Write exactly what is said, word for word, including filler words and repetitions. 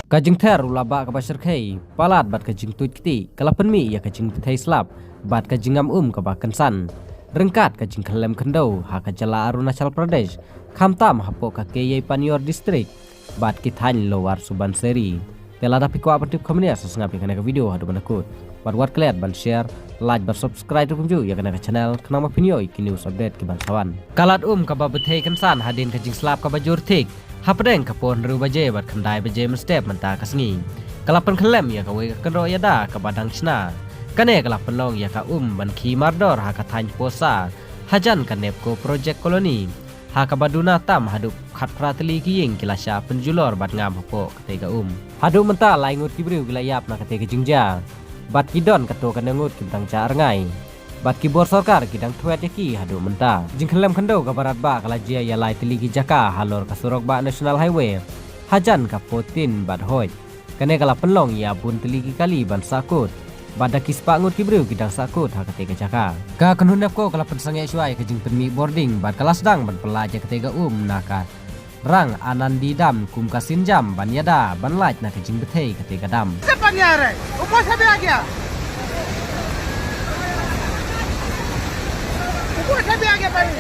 Ka jingther u labah kaba shyrkhei palat bad ka jingtuid kti ka la pynmih ïa ka jingbthei slap bad ka jingngam um kaba kynsan ryngkat ka jingkhyllem khyndew ha ka jylla Arunachal Pradesh, khamtam hapoh ka Keyi Panyor District bad ki thaiñ Lower Subansiri. Te lada phi kwah ban tip kham bniah, sa sngap ïa kane ka video haduh ban da kut bad wat klet ban share, like bad subscribe ruh kumjuh ïa kane ka channel khnang ba phin ïoh ïa ki news update kiban sa wan. Ka lad um kaba bthei kynsan hadien ka jingslap kaba jur thik hapdeng ka por hynriew baje bad khyndai baje mynstep mynta ka sngi ka la pynkhyllem ïa kawei ka kynroh ïada kaba dang shna. Kane ka la pynlong ïa ka um ban khie mardor ha ka thaiñ Posa hajan ka NEEPCO Project Colony, ha kaba duna tam haduh khatphra tylli ki ïing ki la shah pynjulor bad ngam hapoh katei ka um. Haduh mynta lai ngut ki briew ki la ïap na katei ka jingjia bad ki don katto katne ngut kiba dang jah rngai bad ki bor sorkar ki dang thwet ïa ki haduh mynta. Jingkhyllem khyndew kaba radbah ka la jia ïa lai tylli ki jaka halor ka surok bah National Highway hajan ka fourteen bad Hoi. Kane ka la pynlong ïa bun tylli ki kali ban sahkut bad da ki spah ngut ki briew ki dang sahkut ha katei ka jaka. Ka kynhun NEEPCO ka la pynsangeh shuwa ïa ka jingpynmih bording bad ka la sdang ban pyllait ïa katei ka um na ka Rang Anandi Dam kum ka sienjam ban ïada ban lait na ka jingbthei katei ka dam. से पानी आ रहा है, ऊपर से भी आ गया, ऊपर से भी आ गया पानी।